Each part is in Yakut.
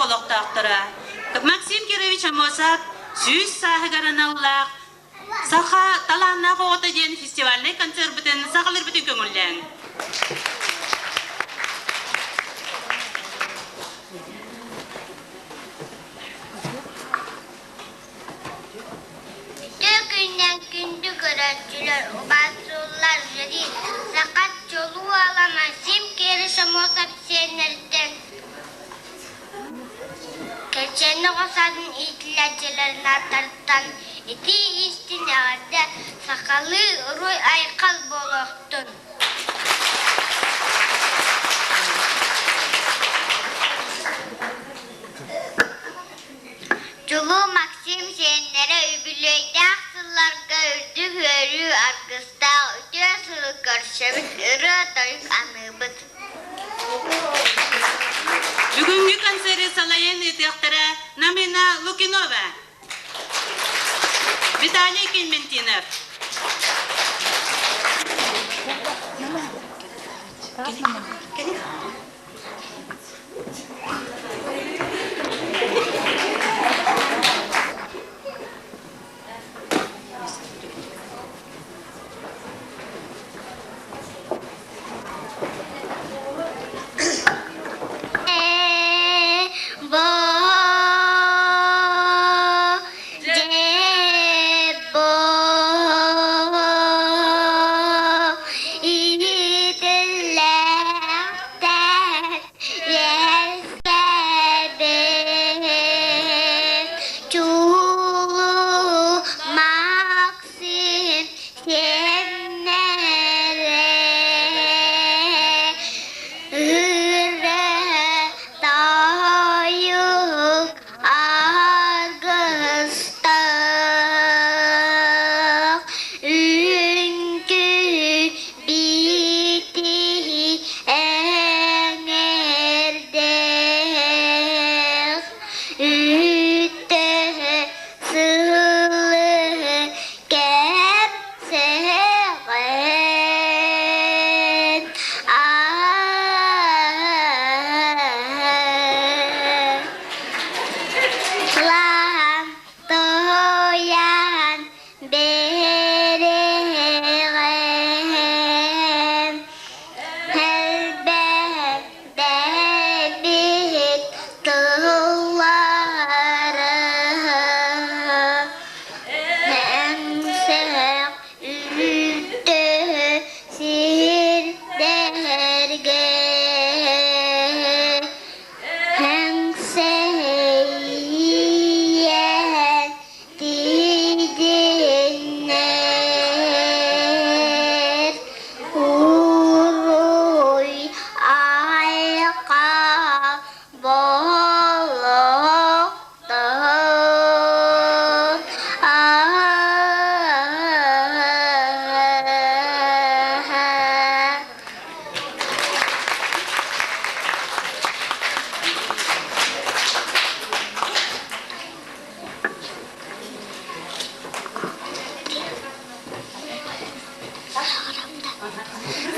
олохтоохторо Максим Кирович Аммосов 100 сааһыгар аналлаах Саха талааннаах оҕото диэн фестивальнай концерпытын саҕалыырбытын көҥүллээҥ. Үтүө күннэн күндү көрөөччүлэр, убаастыыллар жюри, саха чулуу уола Максим Киришамосов сиэннэриттэн Кэччэни оҕо саадын иитиллээччилэрин ааттарыттан итии-истиҥ эҕэрдэ, сахалыы уруй-айхал буолуохтун! Чулуу Максим сиэннэрэ үбүлүөйдээх сылларга үрдүк үөрүү аргыстаах үтүө сылы көрсөбүт, ырыа-тойук аныыбыт. Бүгүҥҥү концеры салайан ыытыахтара Намина Лукинова, Виталий Клементинов. Максим сиэннэрэ ырыа-тойук аргыстаах үҥкүү битии эҥэрдээх үтүө сылы кэпсэҕин аһылаан тоһуйан биэриэҕин элбэх дэбит тыллары Эҥсэх үтүө сирдэргэ Эҥсэйэн тиийдиннэр Уруй айхал буолуохтун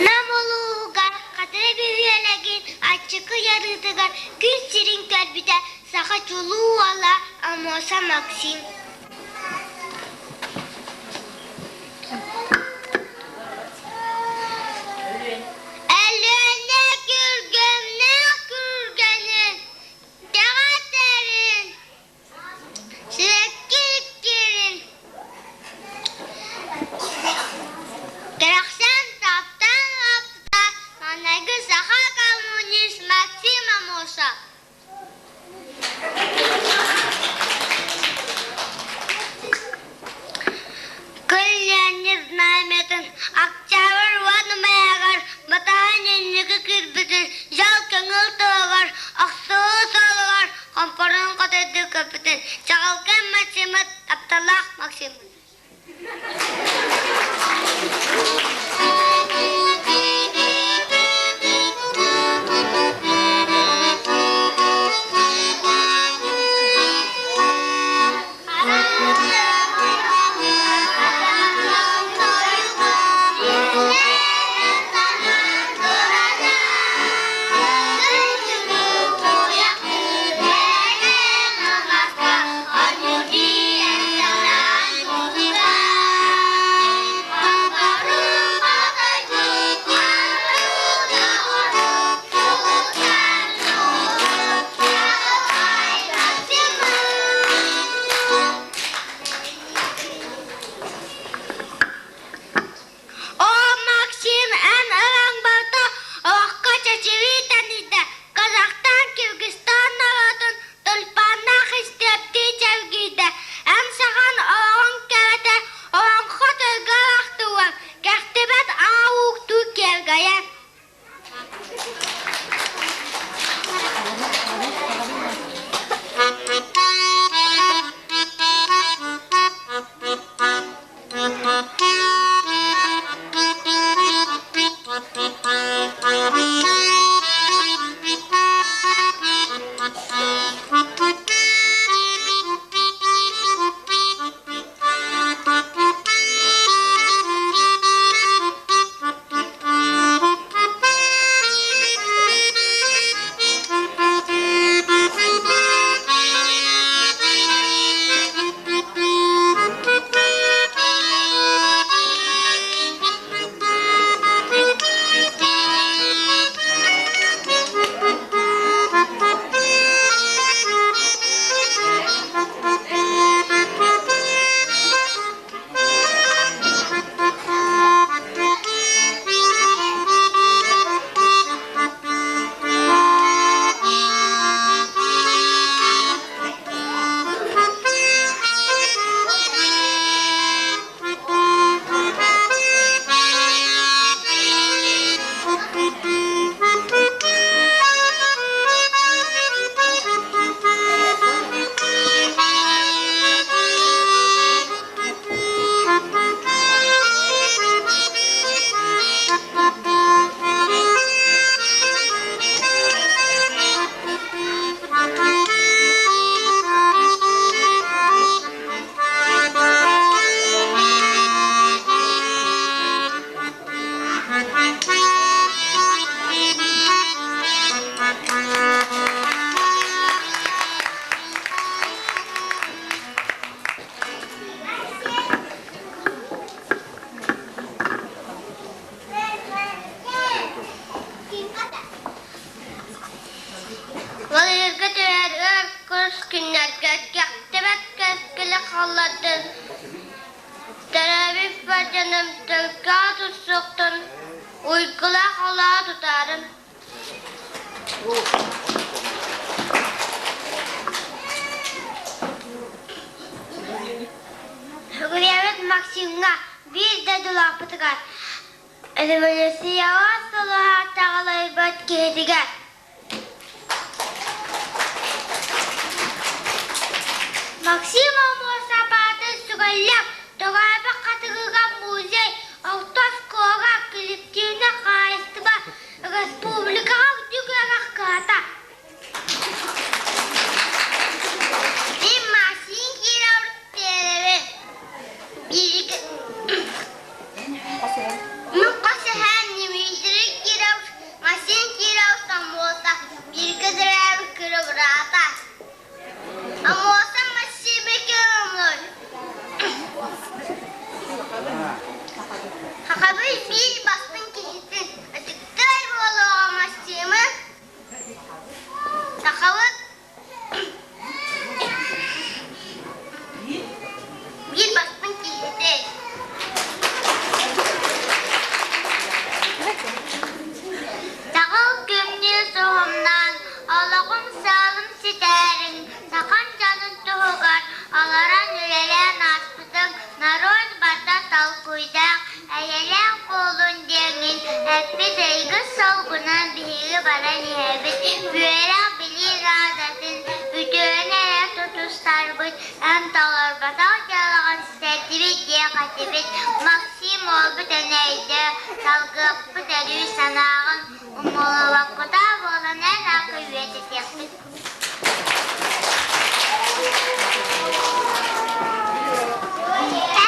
Нам улууһугар Хатыры бөһүөлэгин Аччыкы Ярыытыгар күн сирин көрбүтэ саха чулуу уола Амоса Максим. Өлүөнэ күргүөмнээх күргэнин, тэҕэтэрин, сибэкки иккирин Кэрэхсээн таптаан ааппыта маҥнайгы саха коммунист Максим Аммосов. Күн Леонид знамятын Октябрь уон умайыгар батаһын инники киирбитин дьол көҥүл тылыгар охсуһуу суолугар хомпорун хотойдуу көппүтүн чаҕылкай Максимыт тапталлаах Максимыт. күннэргэ кэхтибэт кэскили халлардын, төрөөбүт бадьаным төлкөҕө тусуохтун, уйгулаах олоҕу тутаарым. Бүгүрүөбүт Максимҥа биир дойдулаахпытыгар Революцияҕа сылыһа таҕылайбыт киһитигэр Максим Аммосов аатын сүгэллээх Тоҕообох хатыгыга музей, орто оскуола коллективнай хаһаайыстыба республикаҕа үрдүк үөрэх кыһата. Мин Максим Кирович Перевин. Мин хос эһээм Дмитрий Киров, Максим Киров Самоса, бииргэ төрөөбүт кыра быраата. Амоса Максим Кирович. Хахабый биир бастыҥ киһитин ытыктыыр буолуоҕа Максимы Сахабыт биир бастыҥ киһитэ. Таҕыл күмнүү суһумнаан, олоҕум сыалым ситээрин, сахан дьонун туһугар олорон үлэлээн ааспытыҥ норуот барыта толкуйдаах, эйэлээх буолун диэҥҥин эппит эйгин солгунан биһиги баран иһэбит, үөрэх-билии наадатын үтүөнү эрэ тутустарбыт, эн толорботох дьыалаҕын ситэрдибит диэх этибит. Максим уолбут энэйдэ, салгыахпыт өрүү санааҕын умуллубаккыта буолан эн акы үөтэтиэхпит.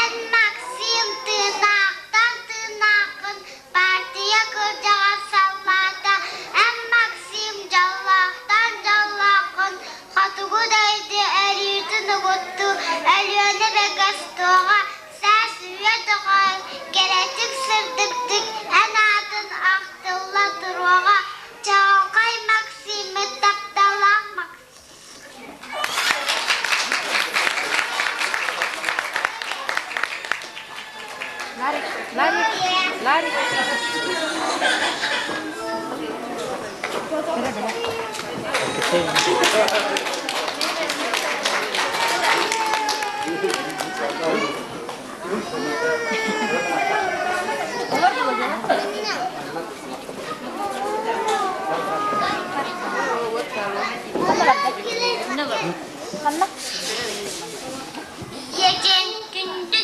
Эн Максим тыынаахтан тыынааххын партия кырдьаҕас саллаата, эн Максим дьоллоохтон дьоллооххун, хотугу дойду өрүүтүн угуттуу Өлүөнэ Бегостуоҕа саас үйэ доҕоор, кэрэтик сырдыктык эн аатын ахтылла туруоҕа, чаҕылхай Максиммыт тапталлаах Максим. Ларик, Ларик, Ларик. Дьиэтин күндү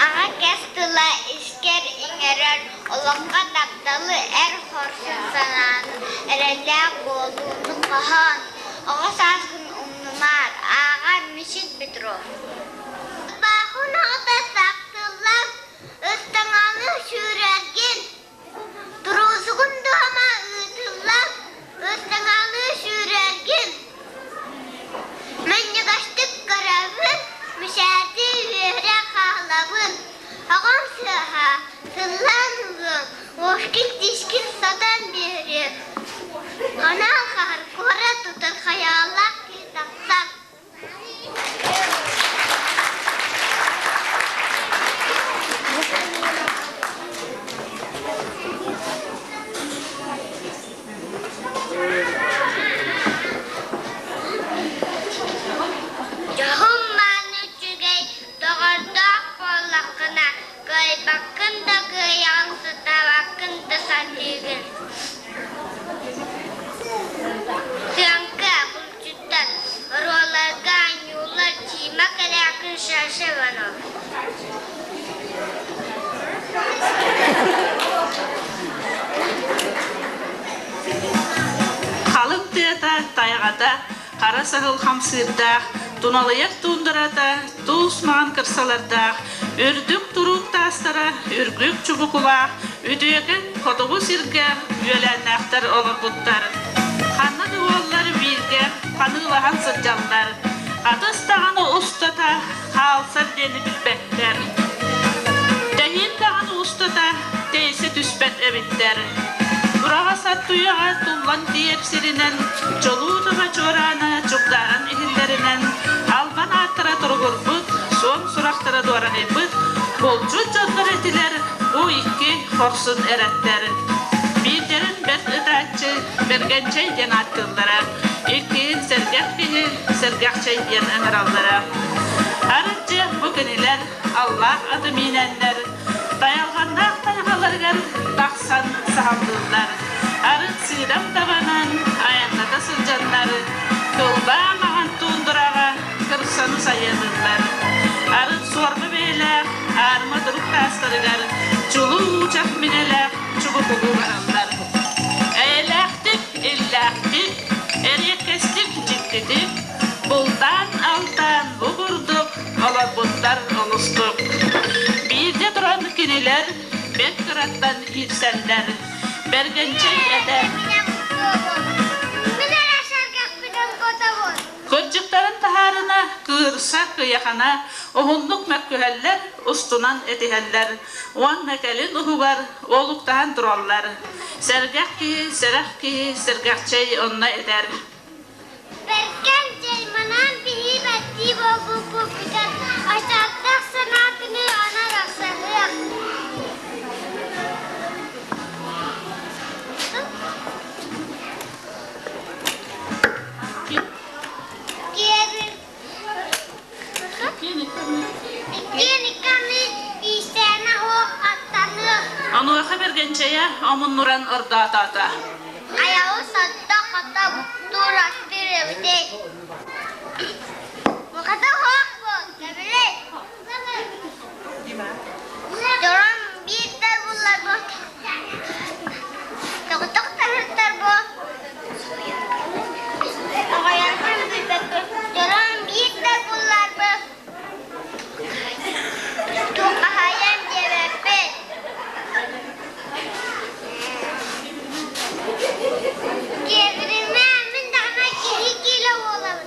Аҕа кэс тыла искэр иҥэрэр, олоххо тапталы, эр хорсун санааны, эрэллээх буолууну хоһоон, оҕо сааскын умнумаар, ааҕар Мичил Петров. Баахын аҕата сахтыллар, ыстаҥаны сүүрэргин, туруусугун дуома ыытыллар, ыстаҥалыы сүүрэргин. Минньигэстик көрөбүн, мичээрдии үөрэ хаалабын. Оҕом сыаһа, сыллаан ылыам, уоскун-тиискин сотон биэриэм. Ханаан хаһар куорат тутар хайаалаах киһи тахсан. Дьоһун мааны үчүгэй доҕордоох буоллаххына, кыайбаккын да кыайаҕын, сатаабаккын да сатыыгын. Тыаҥка, булчуттар, оруолларга оонньууллар Тима Корякин, Саша Иванов. Халыҥ тыата, тайҕата, хара саһыл хамсыырдаах, туналыйар туундарата, туус маҥан кырсалардаах, үрдүк туруук таастара, үргүк чубукулаах, үтүөкэн хотугу сиргэ үөлээннээхтэр олорбуттар. Ханна да буоллар бииргэ ханыылаһан сылдьаллар. Атыс даҕаны устата хаалсар диэни билбэттэр. Тэһиин даҕаны устата тэйсэ түспэт эбиттэр. Ураҕас ат туйаҕа туллан тиийэр сиринэн, чолуу таба чуораана чугдааран иһиллэринэн, албан ааттара туругурбут, суон сурахтара дуораһыйбыт, булчут дьоннор этилэр, бу икки хорсун эрэттэр. Биирдэрин бэрт ытааччы Бэргэнчэй диэн ааттыыллара, иккиһин сэргэх киһи Сэргэхчэй диэн ыҥыраллара. Арыт дьэ бу кинилэр аллаах аты миинэннэр, тайалҕаннаах тайҕаларыгар тахсан саһаллыыллар. Арыт сыыдам табанан айанната сылдьаннар, кылбаа маҥан туундараҕа кырсаны сайыатыллар. Арыт суорба бэйэлээх аарыма турук таастарыгар чулуу уучах минэлээх чубукулуу бараллар. Эйэлээхтик, иллээхтик, эриэккэстик, дьиктитик, бултаан-алтаан бу курдук олорбуттар олустук. Биирдэ туран кинилэр бэрт кыраттан иирсэллэр. Бэргэнчэй этэ. Кырдьыктарын таһаарына, кыырса, кыйахана уһуннук мөккүһэллэр, устунан этиһэллэр уонна кэлин уһугар уолуктаһан тураллар. Сэргэх киһи, сэрэх киһи, сэргэхчэй онно этэр. Бэргэн дьайманан биһии бэртии буолбуппут бүтэн, ачааттаах санаатыныы онон арахсыһыах. Онуоха Бэргэнчэйэ омуннуран ордоотоото. Айаҕы сотто-хото буттуур астыыр эбитий Хата суох буол, кэбилэй Дорон биирдэр булларбыт Тоҕотох таһыттар буо Оҕойорбун билбэппин Дорон биирдэр булларбыт Туоххаһайан диэбэппин Киэбиримэ, мин даҕаны киһи киилэ буолабын.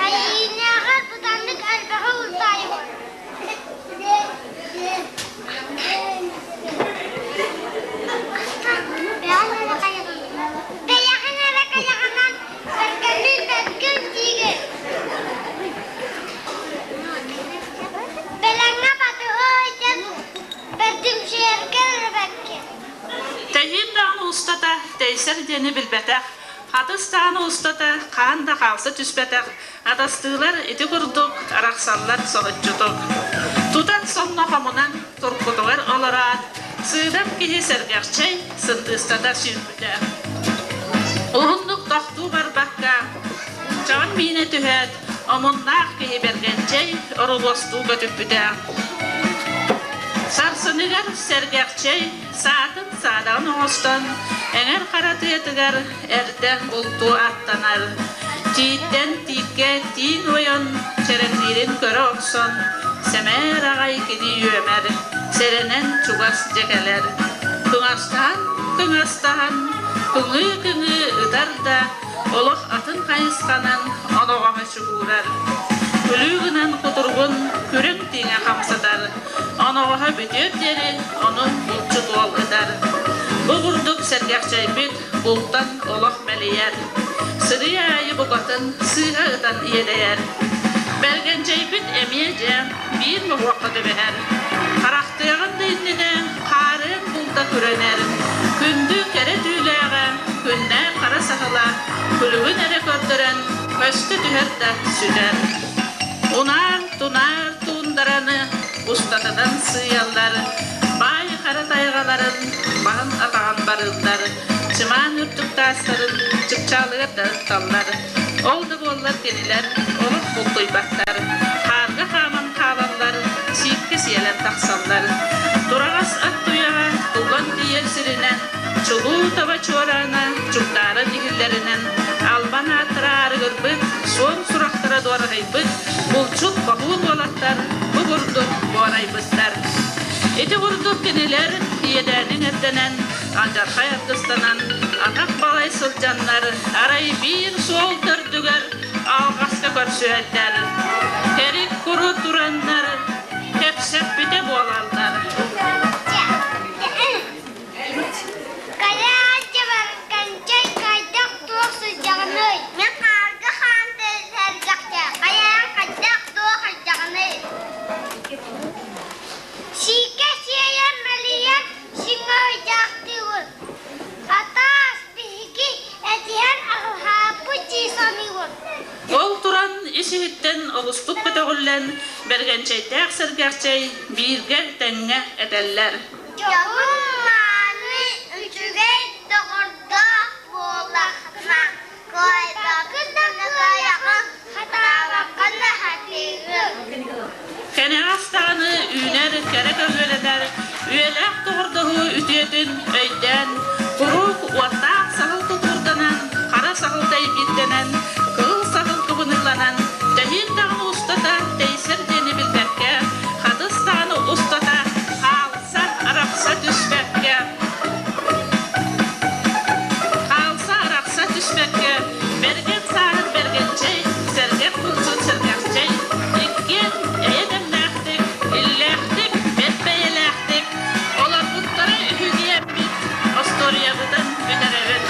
Айыынааҕар бытаннык элбэҕи урбаайабын. Бэйэҕин эрэ кайаҕынан бэргэнин бэргэн диигин. Бэлэҥҥэ батыһа ыйдан бэрдимсийэргэ эрэ бэркин. Тэһиин даҕаны устата тэйсэр диэни билбэтэх, хатыс даҕаны устата хаан да хаалса түспэтэх Атастыылар ити курдук арахсаллар соһуччутук. Тутан сонно хомунан туркутугар олороот, сыыдам киһи сэргэхчэй сындыыстата сүүрбүтэ. Уһуннук тохтуу барбакка, чаҕын миинэ түһээт, омуннаах киһи бэргэнчэй орулуостуу көтүппүтэ. Сарсыныгар сэргэхчэй саатын саадаҕын оҥостон, эҥэр хара тыатыгар эрдэ бултуу аттанар. Тииттэн тииккэ тииҥ ойон, чэрэҥниирин көрө охсон, сэмээр аҕай кини үөмэр, сэрэнэн чугас дьэ кэлэр. Кыҥастаһан, кыҥастаһан, кыҥыы-кыҥыы ытар да, олох атын хайысханан оноҕоһо чугуурар. Күлүү гынан кутургун күрүҥ тииҥэ хамсатар, оноҕоһо бүтүөр диэри ону булчут уол ытар. Бу курдук сэргэхчэйбит бултан олох мэлийэр. Сырыы аайы букатын сыыһа ытан иэдэйэр. Бэргэнчэйбит эмиэ дьэ биир моһуокка түбэһэр. Харахтыаҕын да иннинэ хаарыан булда күрэнэр. Күндү кэрэ түүлээҕэ күннээх хара саһыла күлүгүн эрэ көрдөрөн көстө түһэр да сүтэр. Унаар, тунаар туундараны устатынан сыыйаллар, баай хара тайҕаларын баһын атаҕын барыыллар, чымаан үрдүк таастарын чыпчаалыгар да ытталлар. Ол да буоллар кинилэр олох бултуйбаттар, хаарга хааман хаалаллар, сииккэ сиэлэн тахсаллар. Тураҕас ат туйаҕа уган тиийэр сиринэн, чулуу таба чуораана чугдааран иһиллэринэн албан ааттара аарыгырбыт, суон сурахтара дуораһыйбыт булчут хоһуун уолаттар бу курдук буорайбыттар. Ити курдук кинилэр иэдээнин эрдэнэн, алдьархай аргыстанан, атах балай сылдьаннар, арай биир суол төрдүгэр алҕаска көрсүһэллэр. Кэрик-куру тураннар, кэпсэппитэ буолаллар. Кэлээччи Барканчай хайдах туох сылдьаҕыный? Мин хаарга хаан сэргэхтэ, хайаан хайдах туох сылдьаҕыный? Сиикэ сиэйэн мэлийэн сиҥэ ыйдаахтыыбын. Атаас биһиги этиһэн аҕыһааппыт дии саныыбын. Ол туран ис-иһиттэн олустук көтөҕүллэн, бэргэнчэйдээх сэргэхчэй бииргэ тэҥҥэ этэллэр. Дьоһун мааны үчүгэй доҕордоох. Кыайбаккын да кыайаҕын, хатаабаккын да хатыыгын. Кэнэҕэс даҕаны үүнэр кэрэ көбүөлэнэр үйэлээх доҕордоһуу үтүөтүн өйдөөн, куруук уоттаах саһыл тутуурданан, хара саһыл дэйбиирдэнэн, кыһыл саһыл кыбыныыланан, тэһиин даҕаны устата тэйсэр диэни билбэккэ, хатыс даҕаны устата хаалса, арахса түспэккэ, хаалса, арахса түспэккэ, бэргэн сааһын бэргэнчэй, сэргэх булчут сэргэхчэй, иккиэн эйэ дэмнээхтик, иллээхтик, бэрт бэйэлээхтик олорбуттара үһү диэммит остуоруйабытын бүтэрэбит.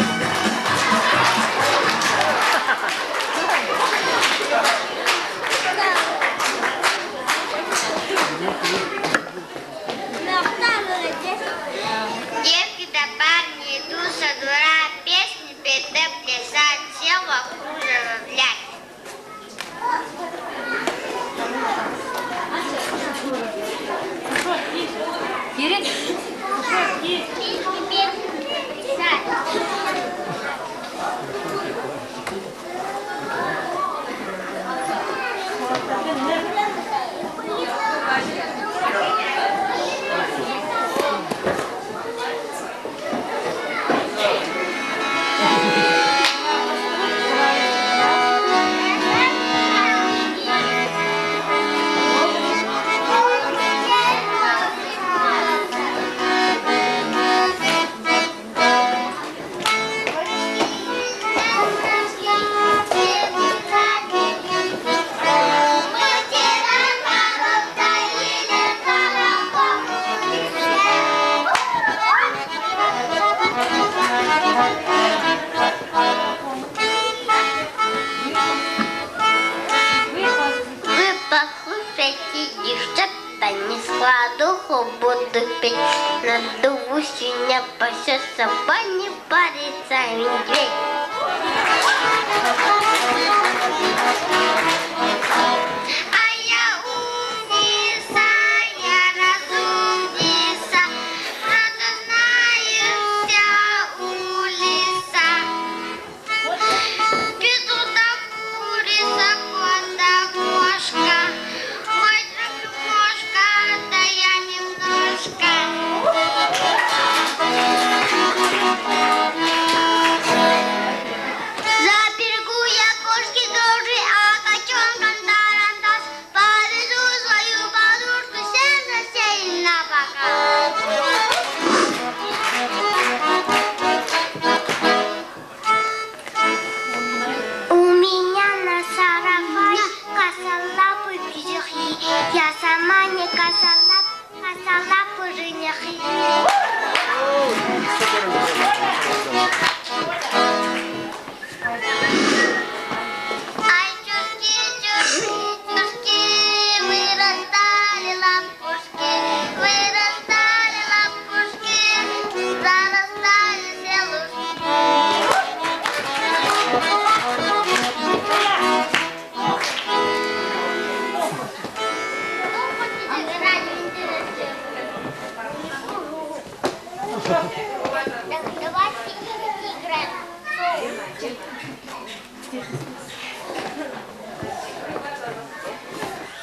Девки да парни идут со двора, песни петь да плясать, все вокруг оживлять. Кирин. Песни петь, плясать. Вы послушайте, девчата, не складуху буду петь. На дубу свинья пасется, не парится медведь. А я умница, я разумница, правда знаю вся улица. Петуха, курица, кота, кошка, мой друг кошка, да я немножко. Забегу я кошки тоже, а котенком тарантас. Повезу свою подружку всем соседям на показ. У меня на сарафане косолапый петухи. Я сама не косолап, косолапый женихи. Ай, чушки, чушки, чушки, вырастали лопушки, вырастали лопушки, зарастали все лужки. Кто хочет играть в интересную? Так, давайте играть.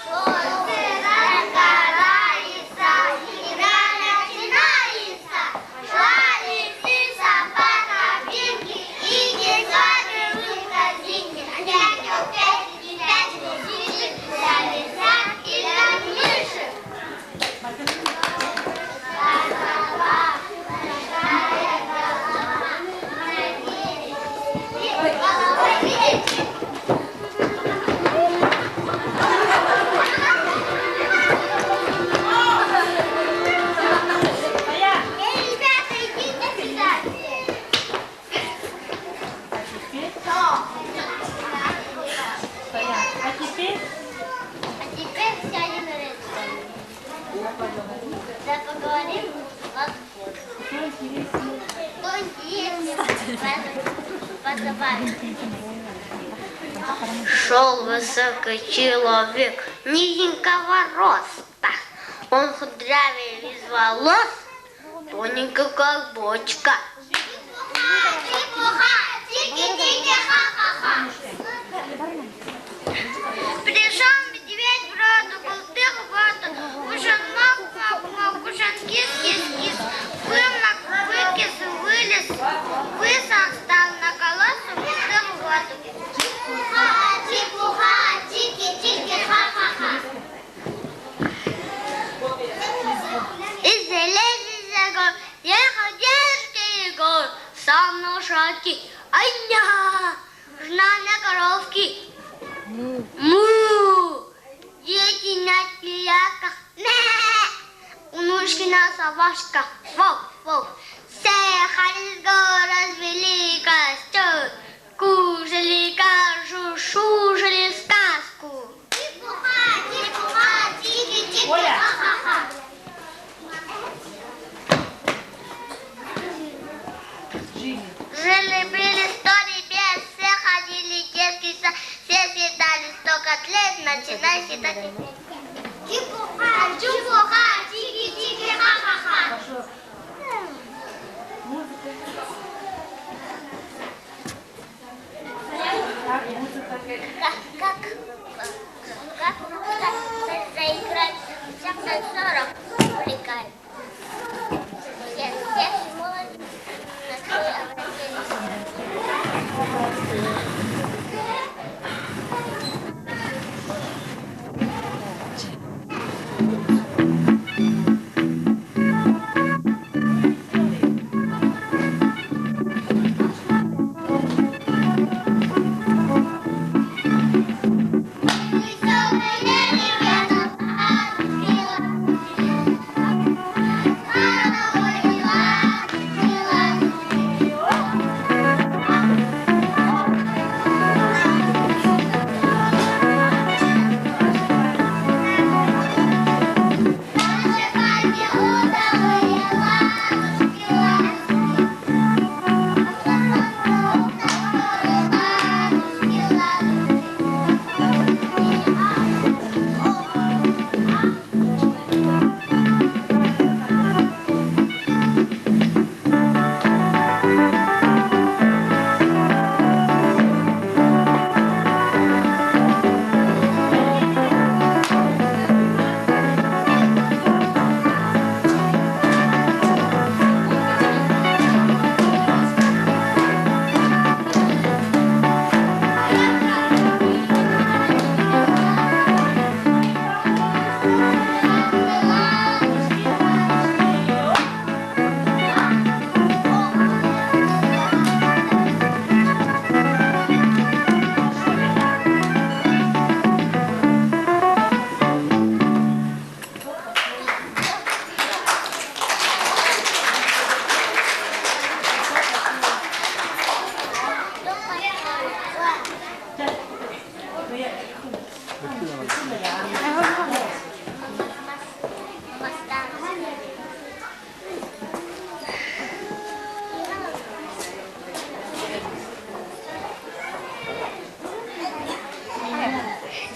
Солнце разгорается, игра начинается. Шла лисица по тропинке и не в корзинке. Дядя пять и пять лисичек, для лиса и для мышек. Голова видите? Эй, ребята, идите сюда все. А теперь А теперь сядем рядом. Да поговорим вот. Что интересно позабавить. Шел высокий человек, низенького роста. Он кудрявый без волос, тоненький, как бочка. Чепуха, чепуха. Тики-тики, ха-ха-ха. Пришел медведь в роду, болтых в воду, Ужин мог, мог, мог, ужин кис, кис, кис, вымок, выкис, вылез, высан стал на колосу, бултых в воду. Чепуха, чепуха, тики-тики, ха-ха-ха. И залезли за гор, ехал дедушка Егор, сам на лошадке, ай-я, жена на коровке, му, дети на теляках, мэ, внучки на собачках, вов, вов. Съехали с гор, развели костер, кушали кашу, шушали сказку. Чепуха, чепуха, тики-тики, ха-ха-ха. Жили-были сто ребят, все ходили в детский сад, все съедали сто котлет, начинай считать. Чепуха, чепуха, тики-тики, ха-ха-ха. Как, как, как, как заиграть всех танцоров увлекает. Все, все молодцы на свой обратились.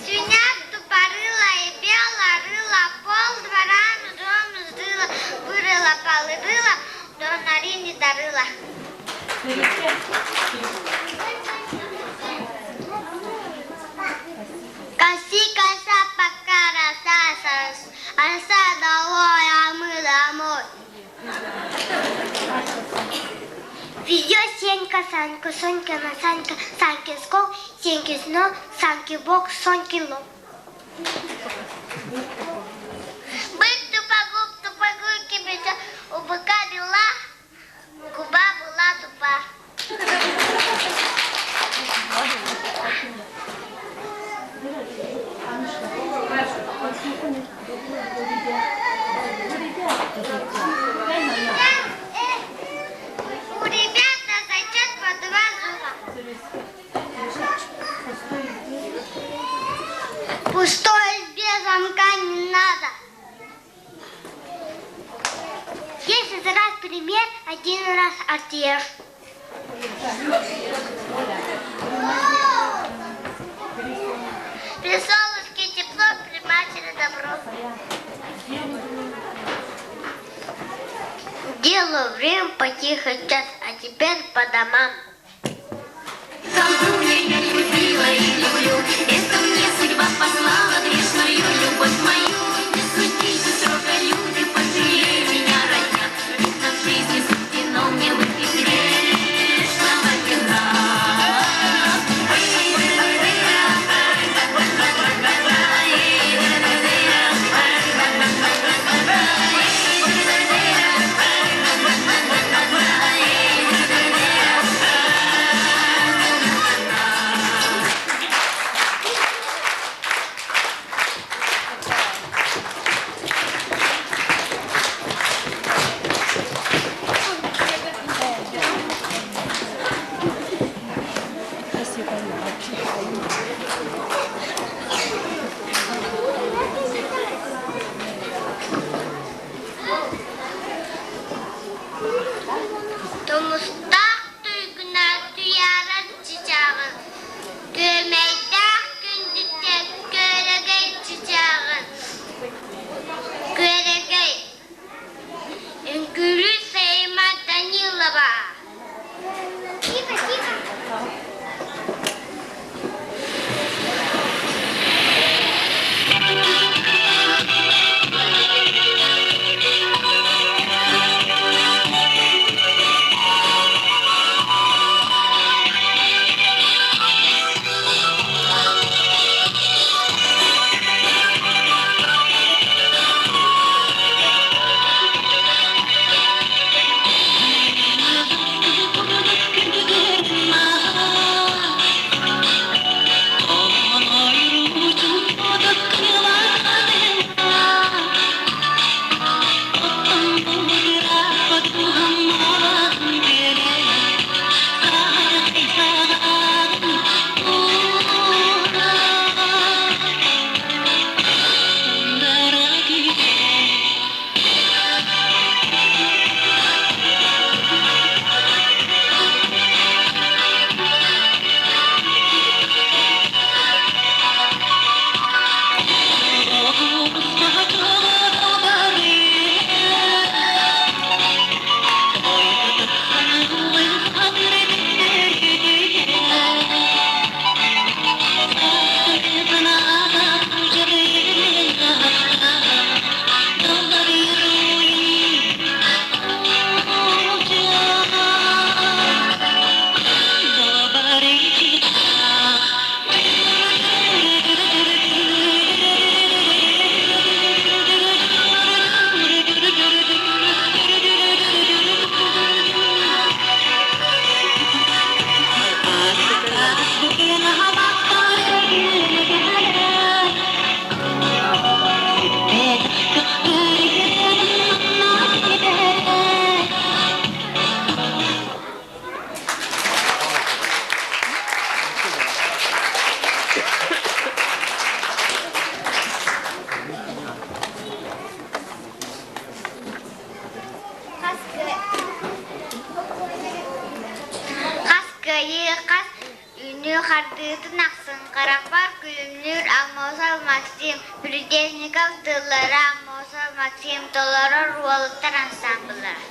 Свинья тупорыла и бела рыла, пол двора дом сдыла, вырыла полы рыла, до нори не дорыла. Коси, коса, пока роса, оса долой, а мы домой. Везет Сенька Саньку, Сонька на Санька, Саньки скок, Сеньки сно, Саньки бок, Соньки лоб. Бык тупогуб, тупогуб кипяток, у быка бела, губа была тупа. У ребят на зачет по два зуба. Пустой избе замка не надо. Десять раз пример, один раз отъешь. При солнышке тепло, при матери добро. Дело время потихо час, а теперь по домам. Кыайыы хас үүнүү хардыытын ахсын харахпар күлүмнүүр Аммосов Максим Придешников тыллара Аммосов Максим толорор уолаттар ансаамбыллара.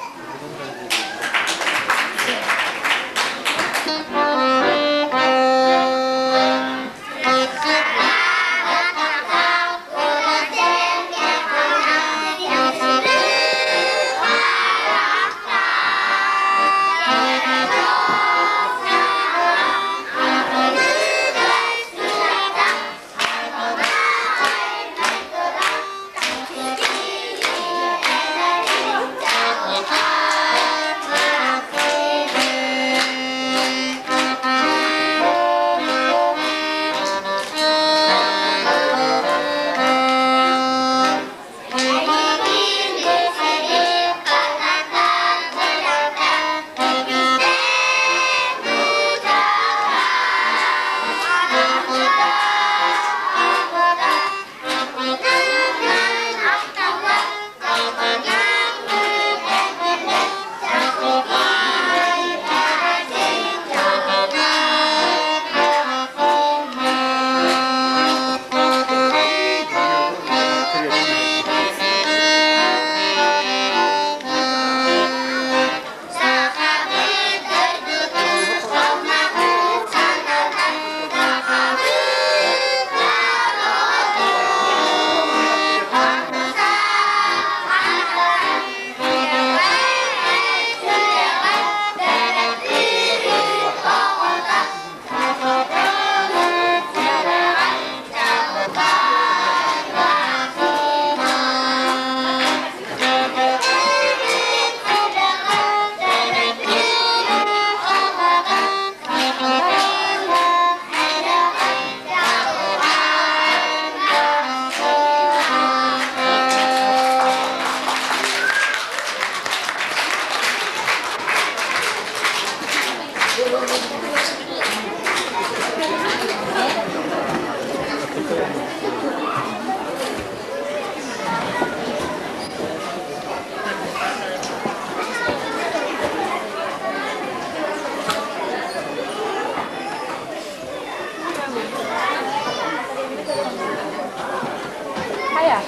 Хайа.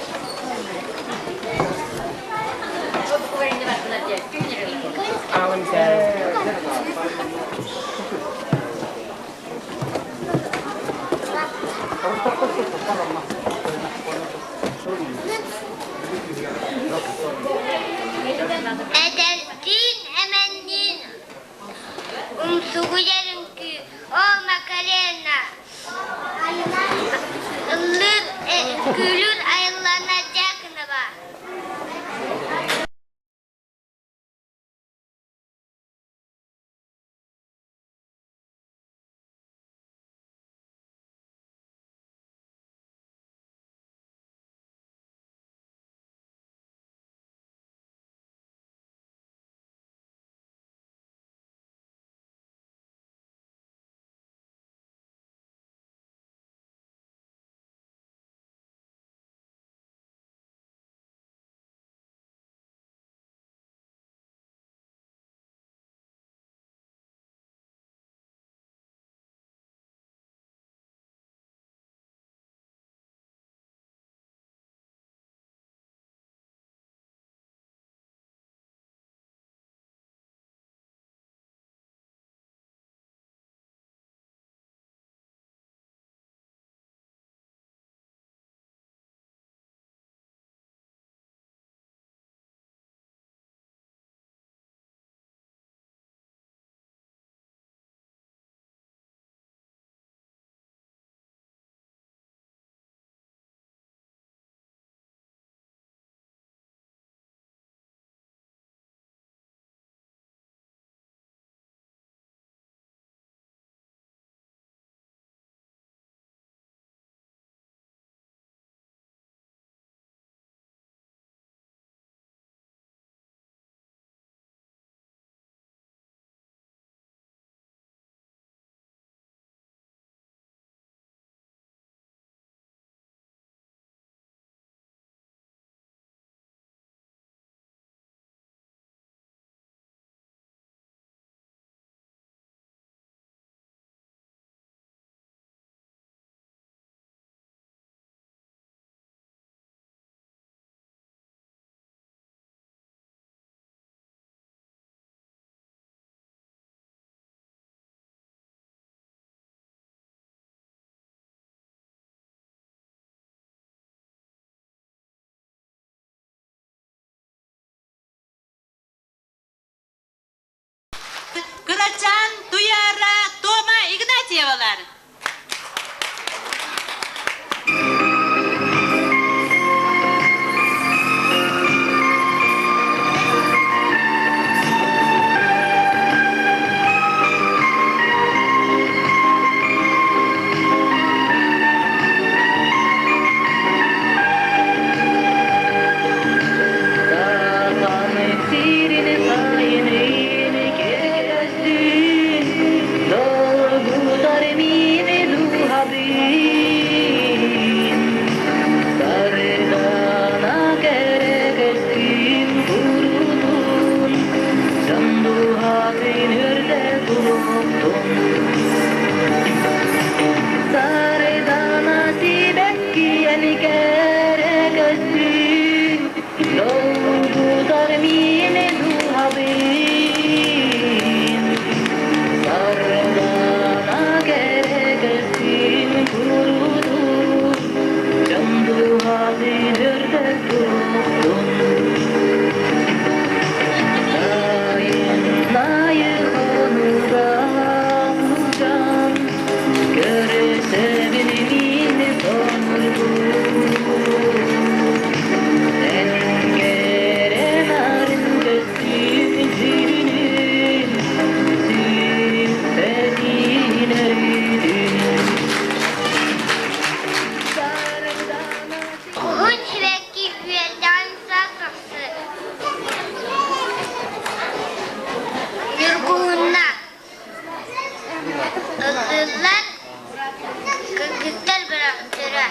Эдэрдиин эмэнниин умсугуйар үҥкүү О Макарена ыллыыр күлүр айыллана Дьяконова. Кырачаан Туйаара Тома Игнатьевалар. Саханы сирин сайынын кэргэстин, долгутар мини дууһабын. Сардаана кэрэ көстүүм курутун, дьон дууһатын үрдэ туруктун. Сардаана сибэккиэн кэрэ көстүүм, долгутар мини дууһабын. Сардаана кэрэ көстүүм курутун, дьон дууһатын үрдэ туруктун. Сайын хонуга көрсөбүн мин сонургуу. Эн кэрэ нарын көстүүн дьүрүнүн, сүппэтин өрүтүн. Сардаана Уһун сибэкки үөрдэҕин саас тахсар. Ньургуһунна ыллыыллар, кыргыттар бөлөхтөрө.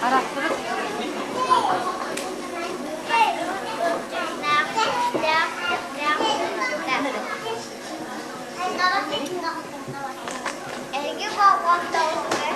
Арахсыбыт. Эһиги болҕомтоҕутугар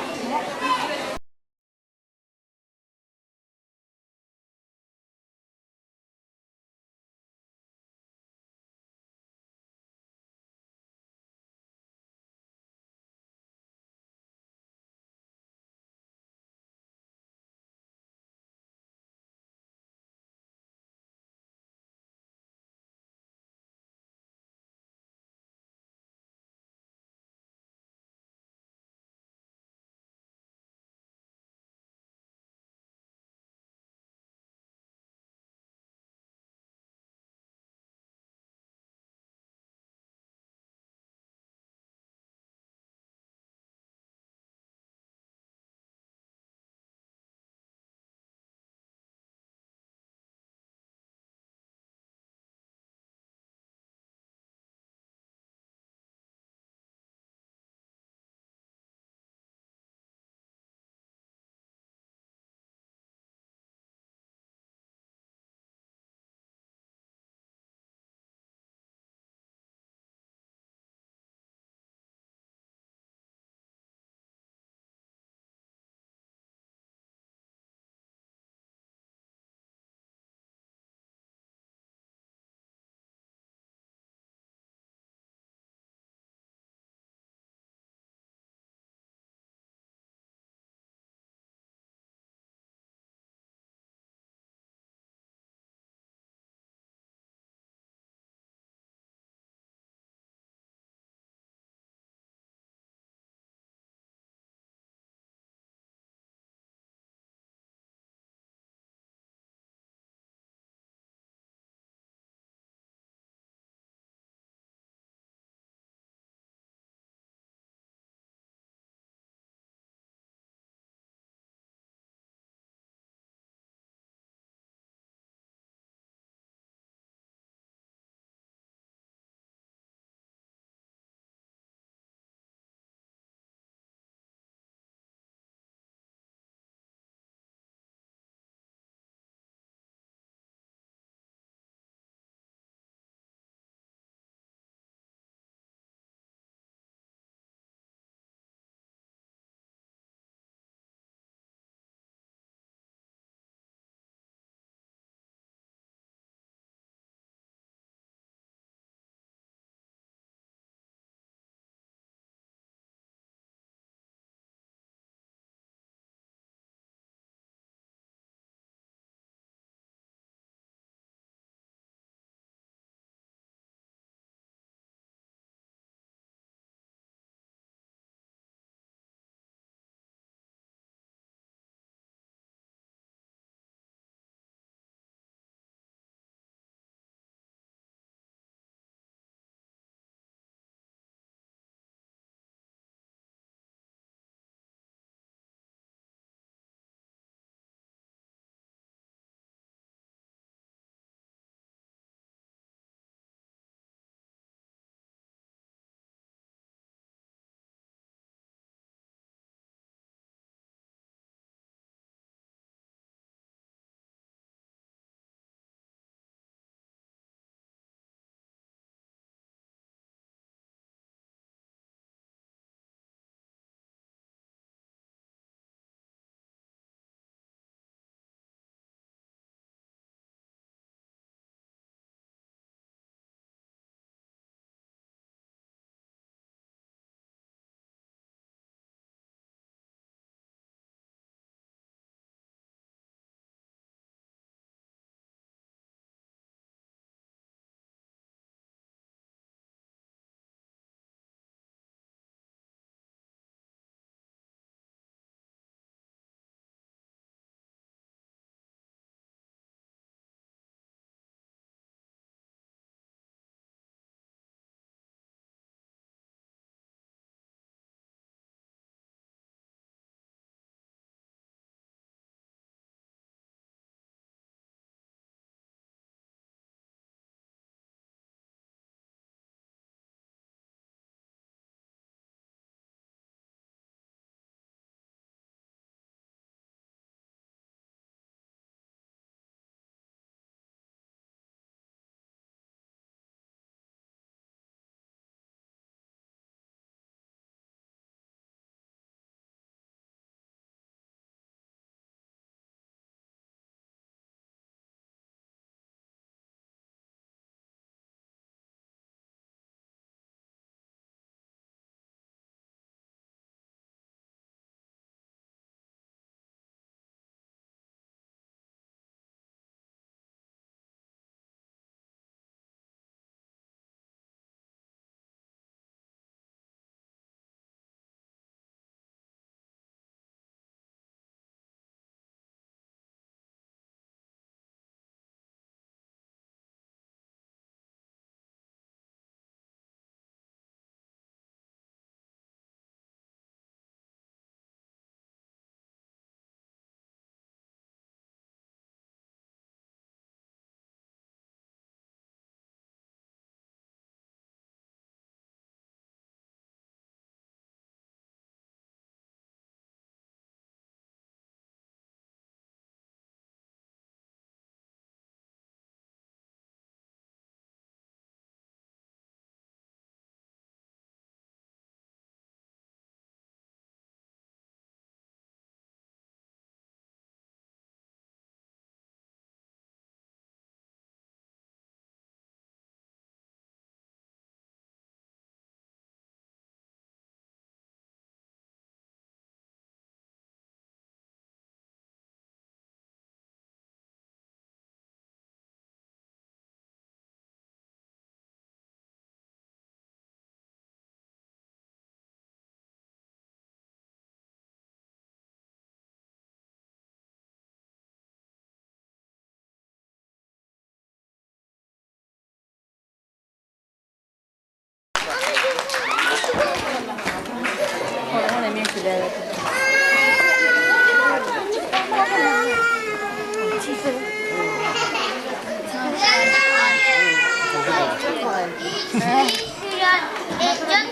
Дьон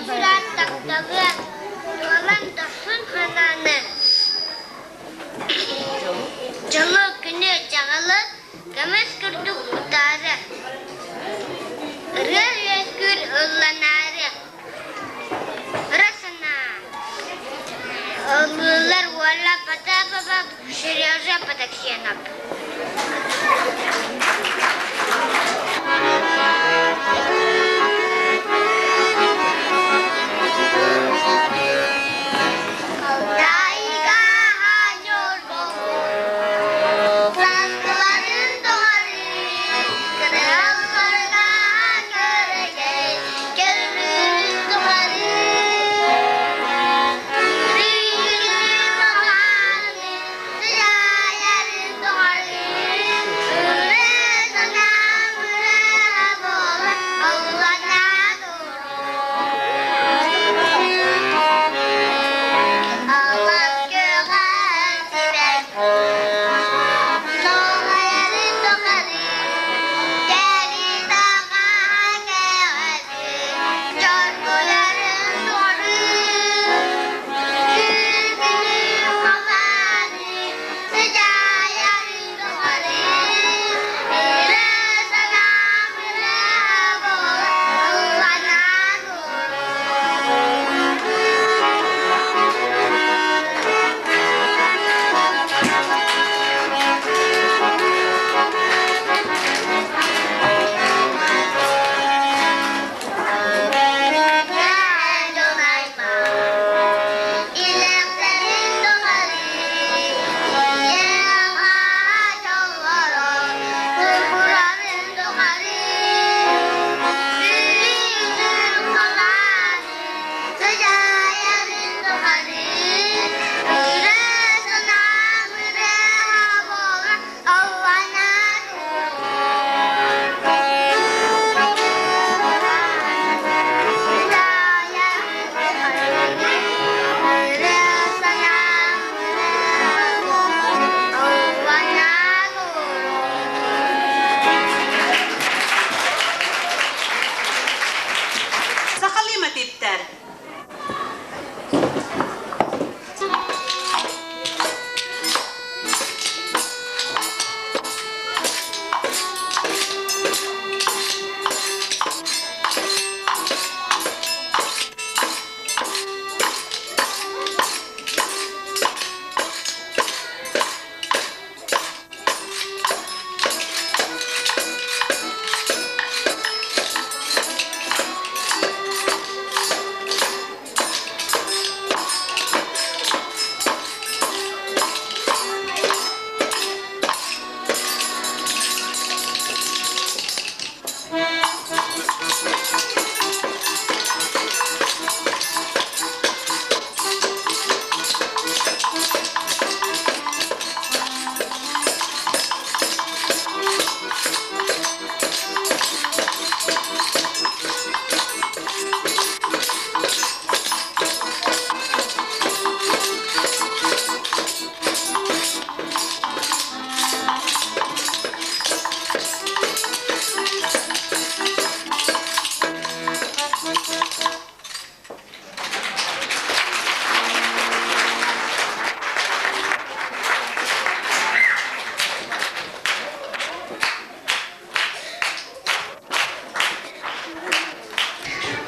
сүрэҕин тапталыа, туолан дохсун санааны Дьолу, күнү, дьаҕалы көмүс курдук утаары, ырыа үөскүүр ылланаары, ыра санаа ыллыыллар уола Потапова Сережа Потаксенов. Алтайга Саскыларын доҕорун, кыралларга көрөгөй, көллүүрүн тухары. Сыдьаайарын доҕорун, ырыа санаам ырыа буола ыллана Алас күөҕэ сибэк, Тоҕайарын тухары, Кэлин таҕаһа кэҕэли, Чоргуйарын тухары, Күргүнү халааны, Сыдьаайарын тухары, Ыра санаам ырыа буола ыллана Сахалыы мотивтэр.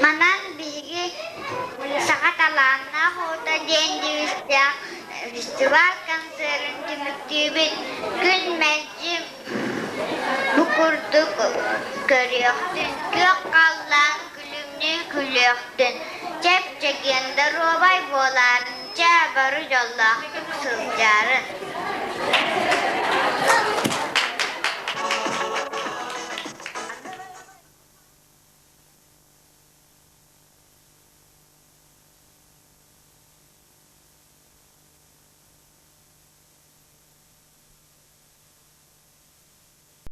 Манан биһиги саха талааннаах оҕото диэн девизтээх фестиваль концерын түмүктүүбүт. Күн мэлдьи бу курдук көрүөхтүн, күөх халлаан күлүмнүү күлүөхтүн, чэп-чэгиэн доруобай буолаарын, чээ бары дьоллоохтук сылдьаарын.